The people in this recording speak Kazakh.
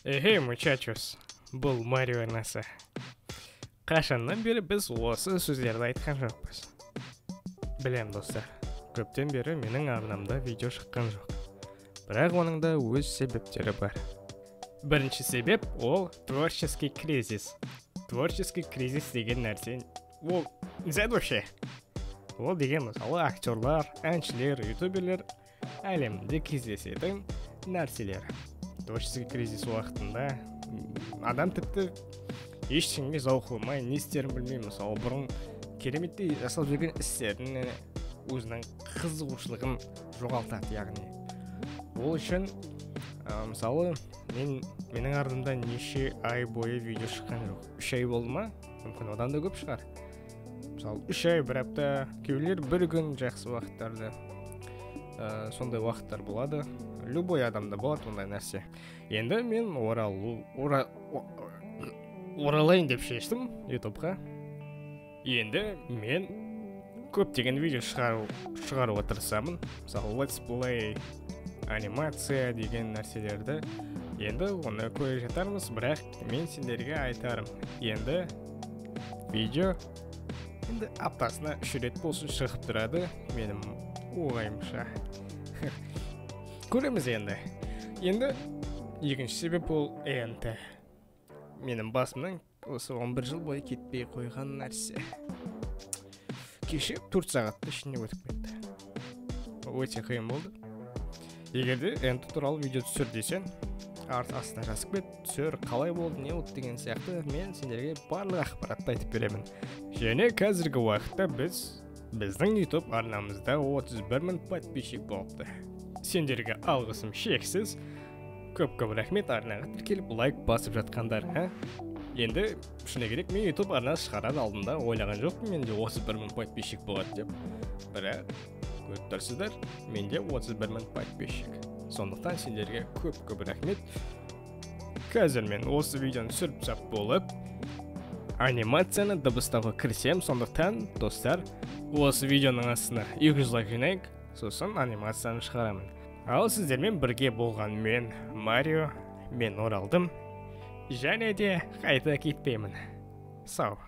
Эхей, мучачос, бұл Марио арнасы. Қашаннан бері біз осы сөздерді айтқан жоқпыз. Білем, достар, көптен бері менің арнамда видео шыққан жоқ. Бірақ оның да өз себептері бар. Бірінші себеп ол творческий кризис. Творческий кризис деген нәрсе ол не вообще? Ол деген мысалы актерлар, әншілер, ютуберлер әлемде кездесетін нәрселер. Творческий кризис уақытында адам тіпті ештеңеге зауқы болмай, не істерін білмей, мысалы бұрын кереметтей жасап жүрген істерін өзінің қызығушылығын жоғалтады, яғни. Ол үшін мысалы менің ардымда неше ай бойы видео шыққан жоқ. 3 ай болды ма? Мүмкін одан да көп шығар. Мысалы 3 ай, бір апта, кейбіреулер бір күн жақсы уақыттарды. Сондай уақыттар болады. Любой адамда болады ондай нәрсе. Енді мен оралайын деп шештім ютубқа. Енді мен көптеген видео шығаруға тырысамын. Мысалы let's play, анимация деген нәрселерді. Енді оны көре жатармыз, бірақ мен сендерге айтарым. Енді видео енді аптасына 3 рет болсын шығып тұрады, менің ойымша. Көреміз енді. Енді екінші себеп ол ЕНТ. Менің басымнан осы 11 жыл бойы кетпей қойған нәрсе. Кеше 4 сағаттың ішінде өтіп кетті. Өте қиын болды. Егер де ЕНТ туралы видео түсір десең, астына жазып кет, түсір, қалай болды, не болды деген сияқты, мен сендерге барлық ақпаратты айтып беремін. Және қазіргі уақытта біздің YouTube арнамызда 31 мың подписчик болыпты. Сендерге алғысым шексіз. Көп-көп рахмет арнаға тіркеліп лайк басып жатқандарыңа. Енді шыны керек, мен YouTube арнасы шығарар алдында ойлаған жоқпын, менде 31 мың подписчик болады деп. Бірақ көріп тұрсыздар, менде 31 мың подписчик. Сондықтан сендерге көп-көп рахмет. Қазір мен осы видеоны түсіріп тастап болып, анимацияны дыбыстауға кірісемін. Сондықтан, достар, осы видеоның астына 200 лайк жинайық, сосын анимацияны шығарамын. Ал сіздермен бірге болған мен, Марио, мен оралдым. Және де қайта кетпеймін. Сау.